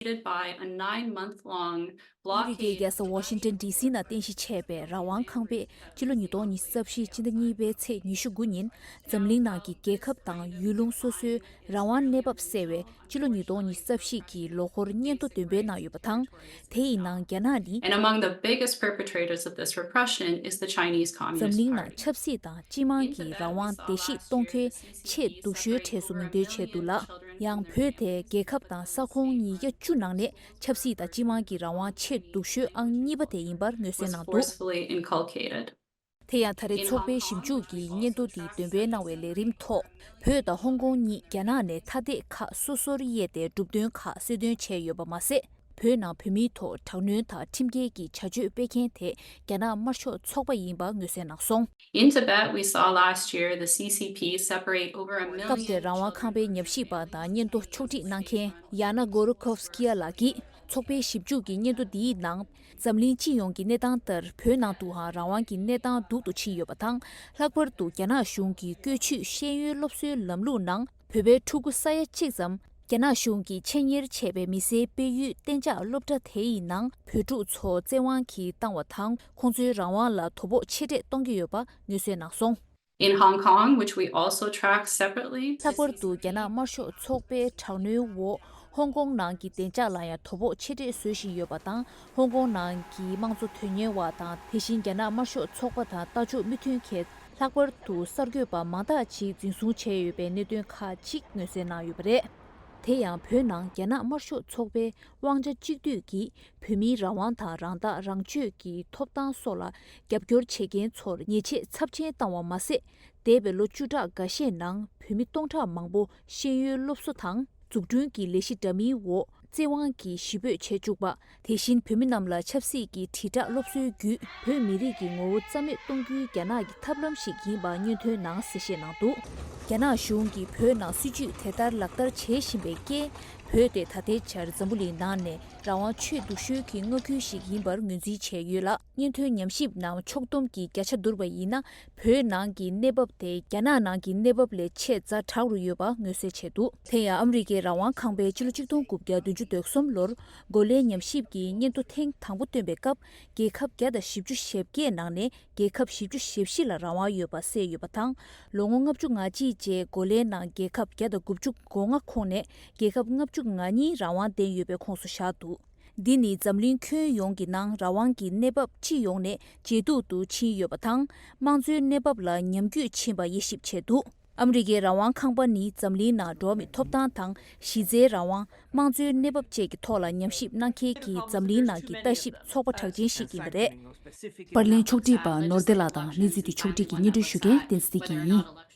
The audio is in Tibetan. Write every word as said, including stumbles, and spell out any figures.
preceded by a nine-month-long ཨ་མི་རི་ཀའི་རྒྱལ་ས་ཝ་ཤིང་ཏོན་ཌི་སི་ནང་རྟེན་གཞི་བྱས་པའི་རང་དབང་ཁང་པས་ཕྱི་ལོ་ཉིས་སྟོང་ཉི་ཤུ་རྩ་བཞི་ཕྱི་ཟླ་གཉིས་པའི་ཚེས་ཉི་ཤུ་དགུ་ཉིན་འཛམ་གླིང་ནང་གི་རྒྱལ་ཁབ་དང་ཡུལ་ལུང་སོ་སོའི་རང་དབང་གནས་བབ་གསལ་བའི་ཕྱི་ལོ་ཉིས་སྟོང་ཉི་ཤུ་རྩ་བཞི་གི་ལོ་འཁོར་སྙན་ཐོ་འདོན་སྤེལ་གནང་ཡོད་པ་དང་། དེ་ཡི་ནང་རྒྱ་ནག་ནི། And among the biggest perpetrators of this repression is the Chinese Communist Party. འཛམ་གླིང་ནང་ཆབ་སྲིད་དང་སྤྱི་དམངས་ཀྱི་རང་དབང་བརྡལ་བཤིག་གཏོང་མཁན་ཆེས་སྡུག་ཤོས་གྲས་སུ་མིང་འདོན་བྱས་འདུག་ལ། ཡང་བོད་དེ་རྒྱལ་ཁབ་དང་ས་ཁོངས་ཉིས་བརྒྱ་བཅུ་ནང་ནས་ཆབ་སྲིད་དང་སྤྱི་དམངས་ཀྱི་རང་དབང་ཆེས་སྡུག་ཤོས་ཨང་གཉིས་པ་དེ་ཡིན་པར་ངོས་ཟིན་གནང་འདུག forcefully inculcated. དེ་ཡང་ད་རེས་ཚོགས་པའི་ཞིབ་འཇུག་གི་སྙན་ཐོ་འདི་འདོན་སྤེལ་གནང་བའི་ལས་རིམ་ཐོག་བོད་དང་ཧོང་ཀོང་གཉིས་རྒྱ་ནག་ནས་ཐ་དད་ཁག་སོ་སོར་དབྱེ་སྟེ་གྲུབ་དོན་ཁག་གསལ་སྟོན་བྱས་ཡོད་པ་མ་ཟད། བོད་ནང་བོད་མིའི་ཐོག་དྲག་གནོན་དང་ཁྲིམས་འགལ་གྱི་བྱ་སྤྱོད་སྤེལ་མཁན་དེ་རྒྱ་ནག་དམར་ཤོག་ཚོགས་པ་ཡིན་པ་ངོས་ཟིན་གནང་སོང་། In Tibet, we saw last year the C C P separate over a million སྐབས་དེར་རང་དབང་ཁང་པའི་ཉམས་ཞིབ་པ་དང་སྙན་ཐོ་ཕྱོགས་སྒྲིག་གནང་མཁན་ཡ་ན་གོ་རུ་ཁོབ་སི་ཀི་ཡ་ལགས་ཀྱིས། ཚོགས་པའི་ཞིབ་འཇུག་གི་སྙན་ཐོ་འདིའི་ནང་། འཛམ་གླིང་སྤྱི་ཡོངས་ཀྱི་གནས་སྟངས་ལྟར་བོད་ནང་དུའང་རང་དབང་གི་གནས་སྟངས་སྡུག་ཏུ་ཕྱིན་ཡོད་པ་དང་། ལྷག་པར་དུ་རྒྱ་ནག་གཞུང་གིས་བཀོལ་སྤྱོད་ཤེས་ཡོན་སློབ་གསོའི་ལམ་ལུགས་ནང་བོད་པའི་ཕྲུ་གུ་ས་ཡ་གཅིག་ཙམ་རྒྱ་ནག་གཞུང་གིས་ཆེད་གཉེར་བྱས་པའི་མི་སེར་སྤེལ་ཡུལ་གཏན་འཇགས་སློབ་གྲྭ་དེ་ཡི་ནང་བོད་ཕྲུག་ཚོ་བཙན་དབང་གིས་བཏང་བ་དང་། ཁོང་ཚོའི་རང་དབང་ལ་དོ་ཕོག་ཆེ་གྲས་གཏོང་གི་ཡོད་པ་ངོས་ཟིན་གནང་སོང་། In Hong Kong, which we also track separately, ལྷག་པར་དུ་རྒྱ་ནག་དམར་ཤོག་ཚོགས་པའི་དྲག་གནོན་འོག་ཧོང་ཀོང་ནང་གི་བདེ་འཇགས་ལ་ཡང་དོ་ཕོག་ཆེ་གྲས་བཟོ་བཞིན་ཡོད་པ་དང་། ཧོང་ཀོང་ནང་གི་དམངས་གཙོ་དོན་གཉེར་བ་དང་། དེ་བཞིན་རྒྱ་ནག་དམར་ཤོག་ཚོགས་པ་དང་ལྟ་ཕྱོགས་མི་མཐུན་མཁན་ལྷག་པར་དུ་གསར་འགོད་པ་མང་དག་ཅིག་འཛིན་བཟུང་བྱས་ཡོད་པའི་གནད་དོན་ཁག་ཅིག་ངོས་ཟིན་གནང་ཡོད་པ་རེད། དེ་ཡང་བོད་ནང་རྒྱ་ནག་དམར་ཤོག་ཚོགས་པའི་དབང་ཆ་གཅིག་སྡུད་ཀྱིས་བོད་མིའི་རང་དབང་དང་རང་ཐག་རང་གཅོད་ཀྱི་ཐོབ་ཐང་སོགས་ལ་རྒྱབ་སྐྱོར་བྱེད་མཁན་ཚོར་ཉེས་ཆད་ཚབས་ཆེན་བཏང་བ་མ་ཟད། འདས་པའི་ལོ་བཅུ་ཕྲག་འགའ་ཤས་ནང་བོད་མི་སྟོང་ཕྲག་མང་པོ་ཤེས་ཡོན་སློབ་གསོ་དང་འཛུགས་སྐྲུན་གྱི་ལས་གཞི་འདྲ་མིན་འོག་བཙན་དབང་གིས་གཞིས་སྤོས་བྱེད་བཅུག་པ། དེ་བཞིན་བོད་མི་རྣམས་ལ་ཆབ་སྲིད་ཀྱི་དྲིལ་བསྒྲགས་སློབ་གསོའི་བརྒྱུད་བོད་མི་རིགས་ཀྱི་ངོ་བོ་རྩ་མེད་གཏོང་རྒྱུའི་རྒྱ་ནག་གི་ཐབས་ལམ་ཞིག་ཡིན་པ་སྙན་ཐོའི་ནང་གསལ་བཤད་གནང་འདུག་རྒྱ་ནག་གཞུང་གིས་བོད་ནང་སྲིད་ཇུས་དེ་ལྟར་ལག་བསྟར་བྱེད་བཞིན་པའི་རྐྱེན། བོད་དེ་ད་ལྟའི་ཆར་འཛམ་བུ་གླིང་ནང་ནས་རང་དབང་ཆེས་སྡུག་ཤོས་ཀྱི་མངའ་ཁུལ་ཞིག་ཡིན་པར་ངོས་འཛིན་བྱས་ཡོད་ལ། སྙན་ཐོའི་ཉམས་ཞིབ་ནང་ཕྱོགས་བསྡོམས་ཀྱིས་བརྒྱ་ཆ་བསྡུར་བ་ཡིན་ན། བོད་ནང་གི་གནས་བབ་དེ་རྒྱ་ནག་ནང་གི་གནས་བབ་ལས་ཆེས་ཛ་དྲག་རུ་ཡོད་པ་ངོས་གསལ་བྱས་འདུག་དེ་ཡང་ཨ་མི་རི་ཀའི་རང་དབང་ཁང་པས་ཕྱི་ལོ་ཆིག་སྟོང་དགུ་བརྒྱ་བདུན་ཅུ་དོན་གསུམ་ལོར་གོ་ལའི་ཉམས་ཞིབ་ཀྱི་སྙན་ཐོ་ཐེངས་དང་པོ་བཏོན་པའི་སྐབས། རྒྱལ་ཁབ་བརྒྱ་དང་བཞི་བཅུ་ཞེ་བརྒྱད་ནང་ནས་རྒྱལ་ཁབ་བཞི་བཅུ་ཞེ་བཞི་ལ་རང་དབང་ཡོད་པ་གསལ་ཡོད་པ་དང་། ལོ་ངོ་ལྔ་བཅུ་ང་གཅིག་རྗེས་གོ་ལའི་ནང་རྒྱལ་ཁབ་བརྒྱ་དང་དགུ་བཅུ་གོ་ལྔ་ཁོངས་ནས་རྒྱལ་ཁབ་ལྔ་བཅུ་ང་གཉིས་རང་དབང་ལྡན་ཡོད་པའི་ཁོངས་སུ་བཞག་འདུག་འདི་ནི་འཛམ་གླིང་ཁྱོན་ཡོངས་ཀྱི་ནང་རང་དབང་གི་གནས་བབ་སྤྱི་ཡོངས་ནས་ཇེ་སྡུག་ཏུ་ཕྱིན་ཡོད་པ་དང་། དམངས་གཙོའི་གནས་བབ་ལ་ཉམས་རྒུད་ཕྱིན་པ་དབྱེ་ཞིབ་བྱས་འདུག་ཨ་མི་རི་ཀའི་རང་དབང་ཁང་པ་ནི་འཛམ་གླིང་ནང་འགྲོ་བ་མིའི་ཐོབ་ཐང་དང་། གཞི་རྩའི་རང་དབང་། དམངས་གཙོའི་གནས་བབ་བཅས་ཀྱི་ཐོག་ལ་ཉམས་ཞིབ་གནང་མཁན་གྱི་འཛམ་གླིང་ནང་གི་ལྟ་ཞིབ་ཚོགས་པ་གྲགས་ཅན་ཞིག་ཡིན་པ་རེད། པར་ལེན་ཕྱོགས་སྒྲིག་པ་ནོར་བདེ་ལགས་དང་གནས་ཚུལ་དེ་ཕྱོགས་སྒྲིག་གིས་སྙན་སྒྲོན་ཞུ་མཁན་བསྟན་འཛིན་བདེ་སྐྱིད་ཡིན།